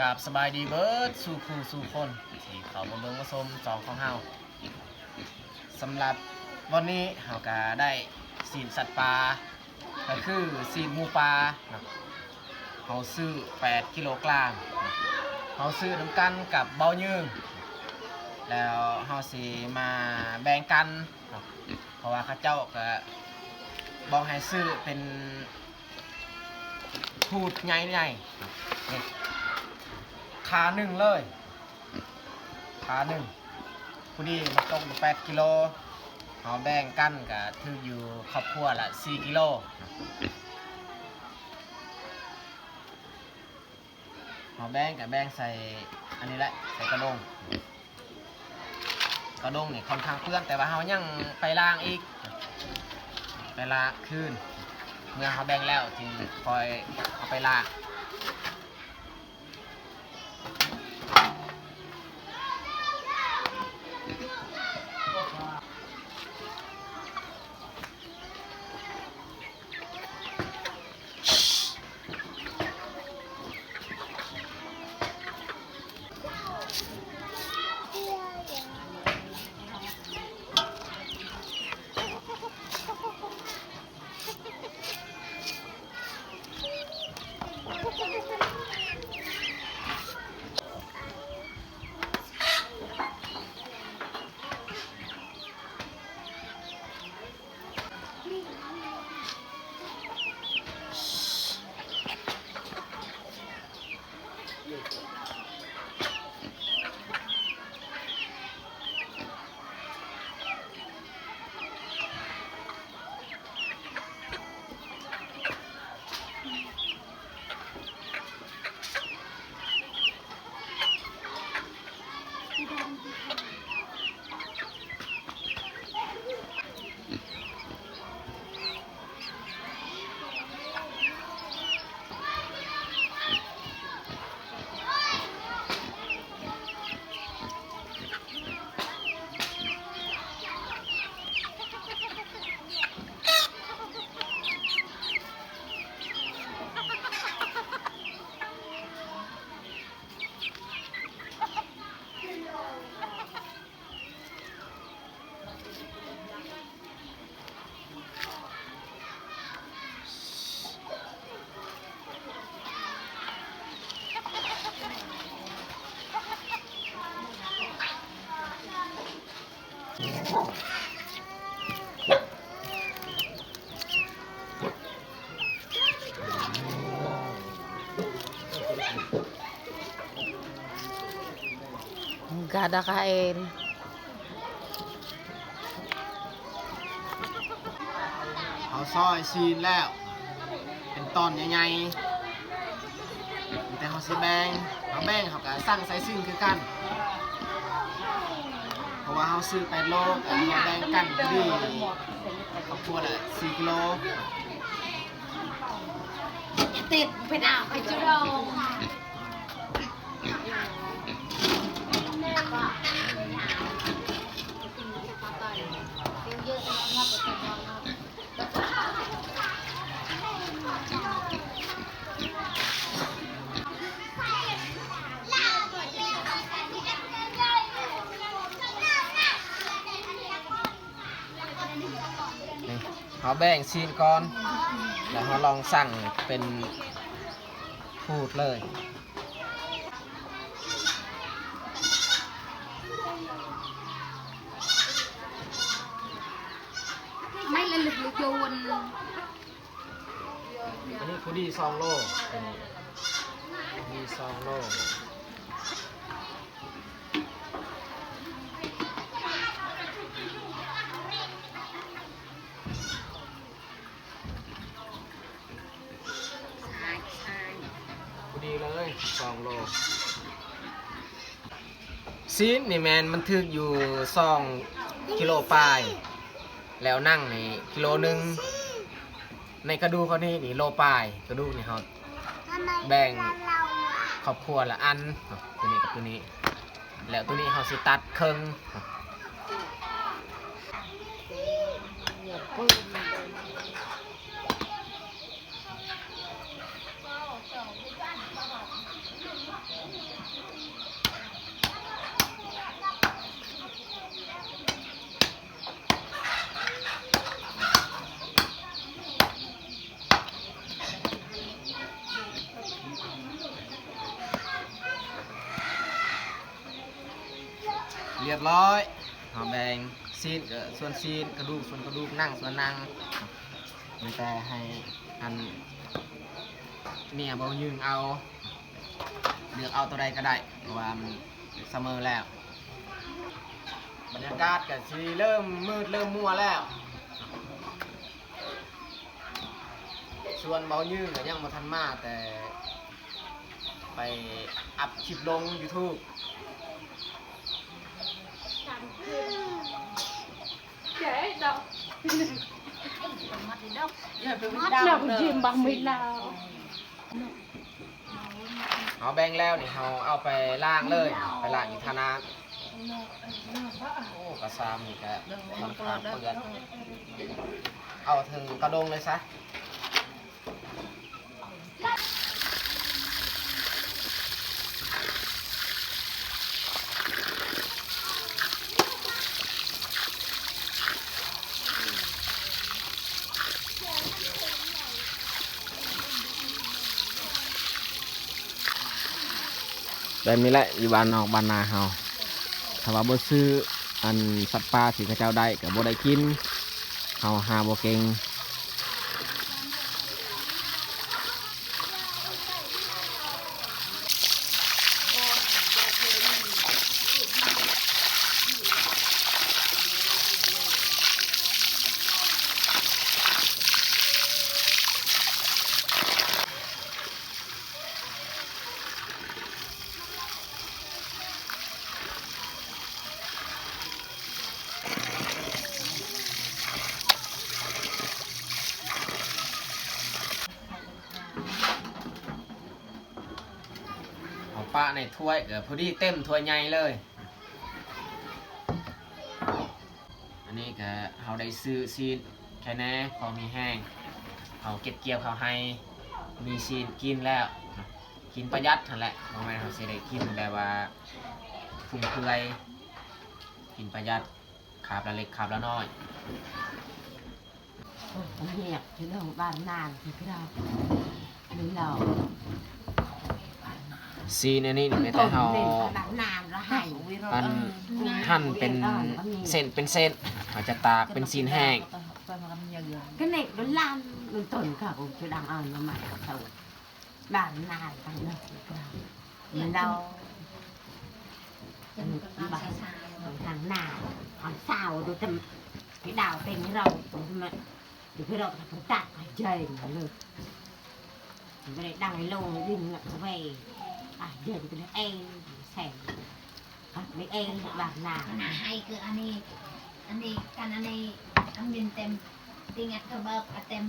ກາບສະບາຍດີເບີດສູ່ຄູ່ສູ່ຄົນທີ່ເຂົ້າມາເບິ່ງມາຊົມຊ່ອງຂອງເຮົາ. ສຳລັບວັນນີ້ເຮົາກະໄດ້ຊີ້ນສັດປ່າ ກະຄືຊີ້ນໝູປ່າເນາະ ເຮົາຊື້ແປດກິໂລກຣາມ ເຮົາຊື້ນຳກັນກັບເບົາຍືງ ແລ້ວເຮົາຊິມາແບ່ງກັນເນາະ ເພາະວ່າເຂົາເຈົ້າກະບອກໃຫ້ຊື້ເປັນ ພູດໃຫຍ່ໆ ນີ້ ຄາໜຶ່ງເລີຍ ຄາໜຶ່ງ ພໍດີມັນຕົກຢູ່ແປດກິໂລ ເຮົາແບ່ງກັນກະຖືກຢູ່ຄອບຄົວລະສີ່ກິໂລ. ເຮົາແບ່ງກະແບ່ງໃສ່ອັນນີ້ແຫຼະ ໃສ່ກະດົງ ກະດົງນີ້ຄ່ອນຂ້າງເປື້ອນ ແຕ່ວ່າເຮົາຍັງໄປລ້າງອີກ ໄປລ້າງຄືນ ເມື່ອເຮົາແບ່ງແລ້ວຈຶ່ງຄ່ອຍເອົາໄປລ້າງ. Nggak ada kain. ເຮົາຊອຍຊີ້ນແລ້ວ ເປັນຕອນໃຫຍ່ໆ ມີແຕ່ເຮົາຊິແບ່ງ ເຮົາແບ່ງເຮົາກະສັ່ງໃສ່ຊີ້ນຄືກັນ ເພາະວ່າເຮົາຊື້ແປດໂລ ກະເຮົາແບ່ງກັນພໍດີ ຄອບຄົວລະສີ່ກິໂລ. ຕິດເປັນອາວໄປຈຸດອງ. ນີ້ ເຮົາແບ່ງຊີ້ນກ່ອນ ແລ້ວເຮົາລອງສັ່ງເປັນພູດເລີຍ. ໄມ້ລະລຶກລູກໂຍນ ອັນນີ້ພໍດີສອງໂລ ອັນນີ້ພໍດີສອງໂລ. ພໍດີເລີຍ ສອງໂລ. ຊີ້ນນີ້ແມ່ນມັນຖືກຢູ່ສອງກິໂລປາຍ ແລ້ວໜັງນີ້ກິໂລໜຶ່ງ. ໃນກະດູກເຮົານີ້ ນີ້ໂລປາຍ ກະດູກນີ້ເຮົາແບ່ງຄອບຄົວລະອັນ ໂຕນີ້ກັບໂຕນີ້ ແລ້ວໂຕນີ້ເຮົາຊິຕັດເຄິ່ງ. ເ ຮຽບຮ້ອຍ ເຮົາແບ່ງຊີ້ນກໍສ່ວນຊີ້ນ ກະດູກສ່ວນກະດູກ ໜັງສ່ວນໜັງ ມີແຕ່ໃຫ້ອັນເມຍເບົາຍືງເອົາ ເລືອກເອົາໂຕໃດກໍໄດ້ ເພາະວ່າມັນສະເໝີແລ້ວ. ບັນຍາກາດກໍຊິເລີ່ມມືດເລີ່ມມົວແລ້ວ. ສ່ວນເບົາຍືງກໍຍັງບໍ່ທັນມາ ແຕ່ໄປອັບຄລິບລົງຢູທູບ. ເຮົາແບ່ງແລ້ວນີ້ ເຮົາເອົາໄປລ້າງເລີຍ ໄປລ້າງຢູ່ທ່ານ້ຳ. ໂອ້ ກະຊາມນີ້ກະຂ້ອນຂ້າງເປື້ອນ ເອົາເຖິງກະດົງເລີຍຊະ. ແບບນີ້ແຫຼະ ຢູ່ບ້ານນອກບ້ານນາເຮົາ ຖ້າວ່າບໍ່ຊື້ອັນສັດປ່າທີ່ເຂົາເຈົ້າໄດ້ກໍບໍ່ໄດ້ກິນ ເຮົາຫາບໍ່ເກັ່ງ. ເອົາປະໃນຖ້ວຍກໍພໍດີເຕັມຖ້ວຍໃຫຍ່ເລີຍ. ອັນນີ້ກະເຮົາໄດ້ຊື້ຊີ້ນແຄ່ແນ່ ພໍມີແຮງ ເຮົາເກັບກ່ຽວເຂົ້າໄຮ່ ມີຊີ້ນກິນແລ້ວ ກິນປະຢັດຫັ້ນແຫຼະ ບໍ່ແມ່ນເຮົາຊິໄດ້ກິນແບບວ່າຟຸມເຟືອຍ ກິນປະຢັດ ຄາບລະເລັກຄາບລະນ້ອຍ. ໂອ້ຍ ຮຽກ ພີ່ນ້ອງ ບ້ານນານ ພີ່ນ້ອງ ອັນນີ້ເຮົາ ຊີ້ນອັນນີ້ນີ້ແມ່ນແຕ່ເຮົາ ບ້ານນານລະໃຫ້ ອັນ ເອີ ຫັ່ນເປັນເສັ້ນເປັນເສັ້ນ ເຮົາຈະຕາກເປັນຊີ້ນແຫ້ງ ກະເນັກໂບລານ ມັນຕົ້ນເຂົາຈະດັງເອົາມາໃໝ່ເຂົາ ບ້ານນານທາງເນາະ ລາວ ທາງນາ ທາງຊາວ ດູແຕ່ ໄປດາວເປັນເຮົາ ເຮົາຕັດໃຫ້ໃຫຍ່ເລີຍ ບໍ່ໄດ້ດັງໃຫ້ລົງດິນເລີຍ ເອົາໄວ້ ອ່າ ເດີນໄປເອງ ແຊງ ອ່າ ໄປເອງ ບ້ານນາ ໜ້າໄຮ່ຄືອັນນີ້ ອັນນີ້ ກັນອັນນີ້ ອັນມິນເຕັມ ຕິງອັດກະເບີບ ອາເຕັມ.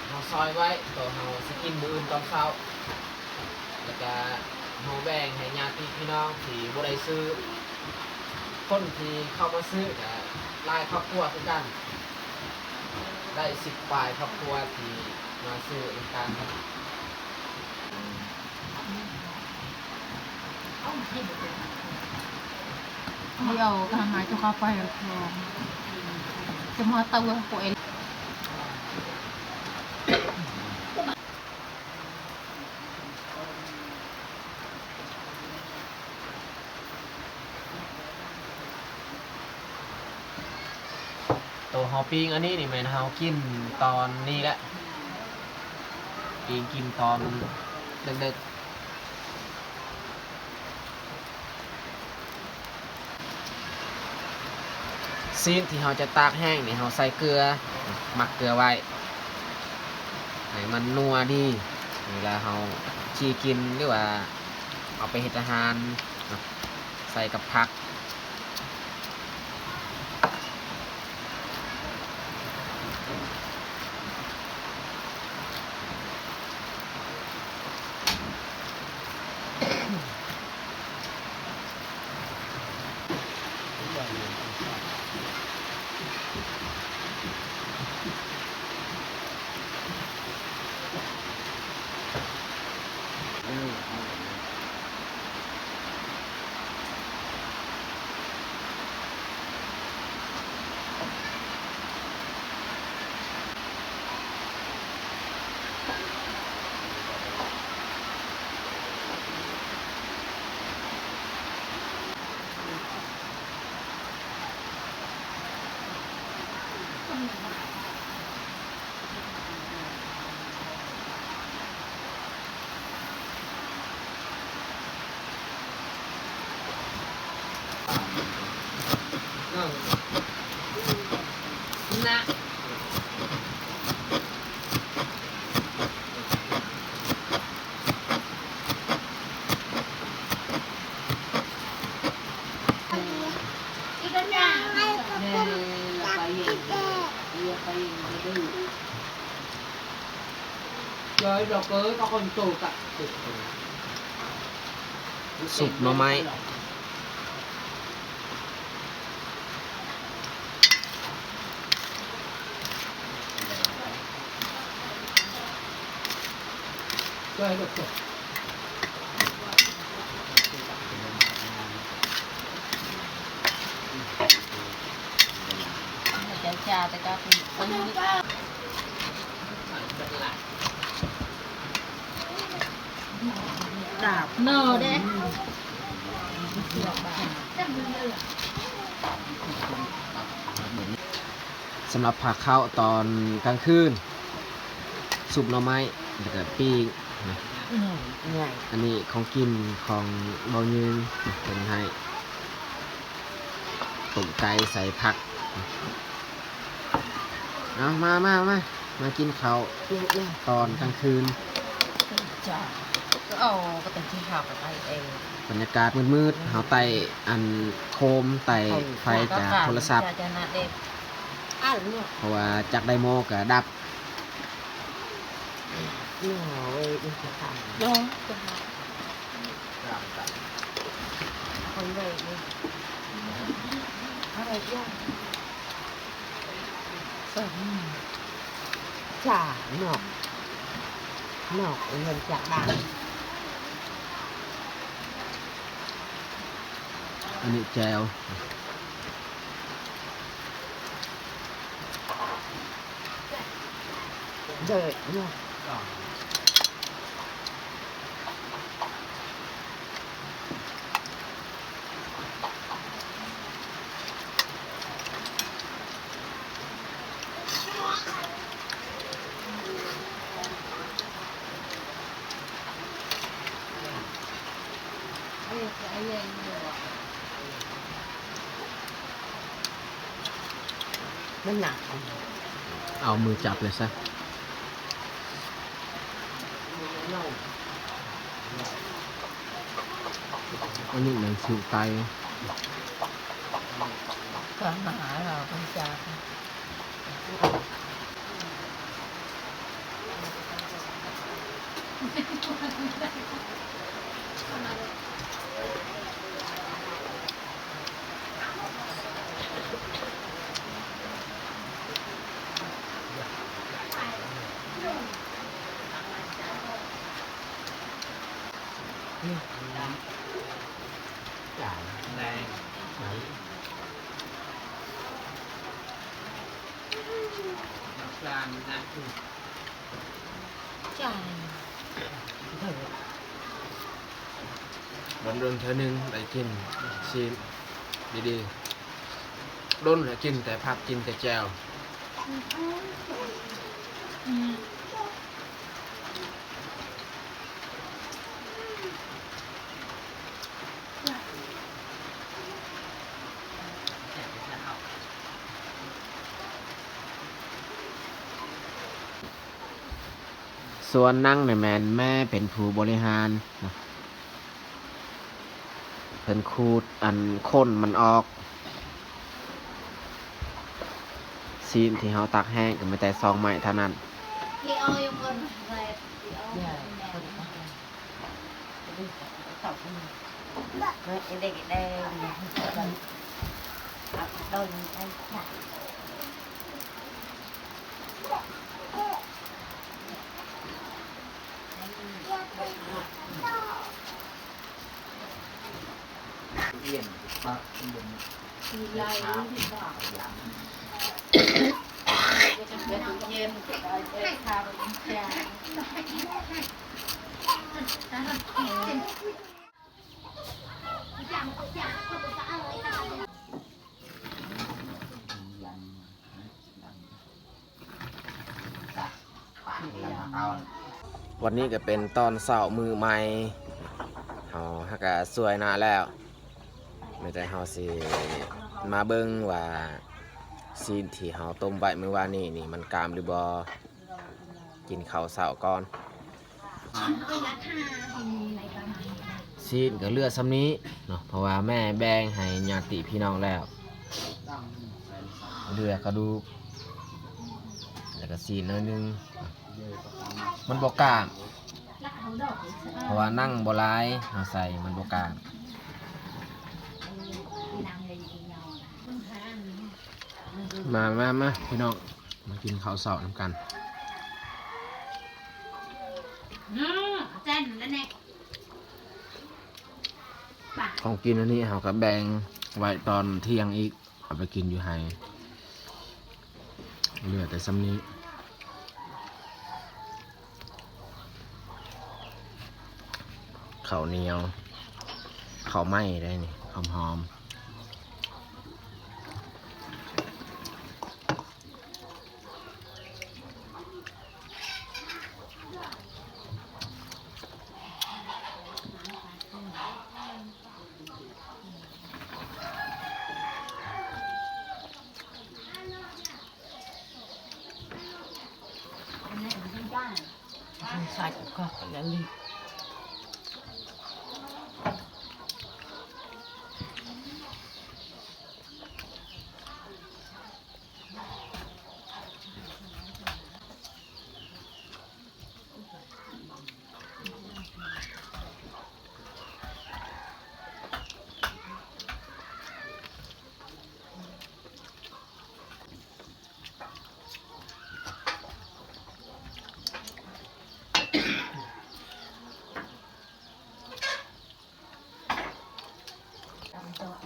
ເຮົາຊອຍໄວ້ ໂຕເຮົາຊິກິນມື້ອື່ນຕອນເຊົ້າ ແລ້ວກະເຮົາແບ່ງໃຫ້ຍາຕິພີ່ນ້ອງທີ່ບໍ່ໄດ້ຊື້ ຄົນທີ່ເຂົ້າມາຊື້ກະຫຼາຍຄອບຄົວຄືກັນ ໄດ້ສິບປາຍຄອບຄົວທີ່ມາຊື້ນຳກັນ. ເອົາກະຫາໄມ້ຕົວເຂົ້າໄປ ຈະມາເຕົາໂກເອ. ໂຕເຮົາປີ້ງອັນນີ້ນີ້ແມ່ນເຮົາກິນຕອນນີ້ແຫຼະ ປີ້ງກິນຕອນເດິກໆ. ຊີ້ນທີ່ເຮົາຈະຕາກແຫ້ງນີ້ ເຮົາໃສ່ເກືອ ໝັກເກືອໄວ້ ໃຫ້ມັນນົວດີ ເວລາເຮົາຊິກິນ ຫຼືວ່າເອົາໄປເຮັດອາຫານ ໃສ່ກັບຜັກ. ເອີ. ນະ ຊຸບໜໍ່ໄມ້. ດາບເນີເດ້. ສຳລັບພາເຂົ້າຕອນກາງຄືນ ຊຸບໜໍ່ໄມ້ ແລ້ວກະປີ້ງນະ. ອັນນີ້ຂອງກິນຂອງເບົາຍືນເພິ່ນໃຫ້ ຕົ້ມໄກ່ໃສ່ຜັກ. ເອົາ ມາ ມາ ມາ ມາກິນເຂົ້າຕອນກາງຄືນ. ບັນຍາກາດມືດໆ ເຮົາໄຕ້ອັນໂຄມ ໄຕ້ໄຟຈາກໂທລະສັບ ເພາະວ່າຈັກໄດໂມກະດັບ. ຈ້າ ນອກ ນອກເຮືອນຈາກບ້ານ. ອັນນີ້ແຈ່ວ. ເດີດເນາະ. ມັນໜັກ ເອົາມືຈັບເລີຍຊະ. ອັນນີ້ແມ່ນຊີ້ນໄກ່. ກະມາຫາລາວເພິ່ນຈາກ. ດົນໆ ເທື່ອໜຶ່ງໄດ້ກິນຊີ້ນດີໆ ດົນແລ້ວກິນແຕ່ຜັກ ກິນແຕ່ແຈ່ວ. ສ່ວນນາງນີ້ແມ່ນແມ່ເປັນຜູ້ບໍລິຫານເນາະ ເພິ່ນຂູດອັນຂົນມັນອອກ. ຊີ້ນທີ່ເຮົາຕາກແຫ້ງກໍມີແຕ່ສອງໄມ້ເທົ່ານັ້ນ. ວັນນີ້ກໍເປັນຕອນເຊົ້າມື້ໃໝ່ ເຮົາຫາກະສວຍໜ້າແລ້ວ ມີແຕ່ເຮົາຊິ ມາເບິ່ງວ່າຊີ້ນທີ່ເຮົາຕົ້ມໄວ້ມື້ວານນີ້ນີ້ ມັນກາມຫຼືບໍ່. ກິນເຂົ້າເຊົ້າກ່ອນ. ຊີ້ນກໍເຫຼືອສ່ຳນີ້ເນາະ ເພາະວ່າແມ່ແບ່ງໃຫ້ຍາດຕິພີ່ນ້ອງແລ້ວ. ເຫຼືອກະດູກ ແລ້ວກໍຊີ້ນໜ້ອຍໜຶ່ງ. ມັນບໍ່ກາມ ເພາະວ່າໜັງບໍ່ຫຼາຍ ເຮົາໃສ່ມັນບໍ່ກາມ. ມາ ມາ ມາ ພີ່ນ້ອງ ມາກິນເຂົ້າເຊົ້ານຳກັນ. ຂອງກິນອັນນີ້ເຮົາກໍແບ່ງໄວ້ຕອນທ່ຽງອີກ ເອົາໄປກິນຢູ່ໄຮ່. ເຫຼືອແຕ່ສ່ຳນີ້ ເຂົ້າໜຽວ ເຂົ້າໄມ້ໄດ໋ນີ້ ຫອມໆ. ໃສ່ກະເພາະຢ່າງນີ້.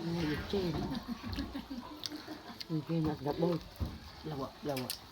ນີ້ອີກຈີນ ຈີນແບບດັບເບິ້ນ ລະວະ ລະວະ.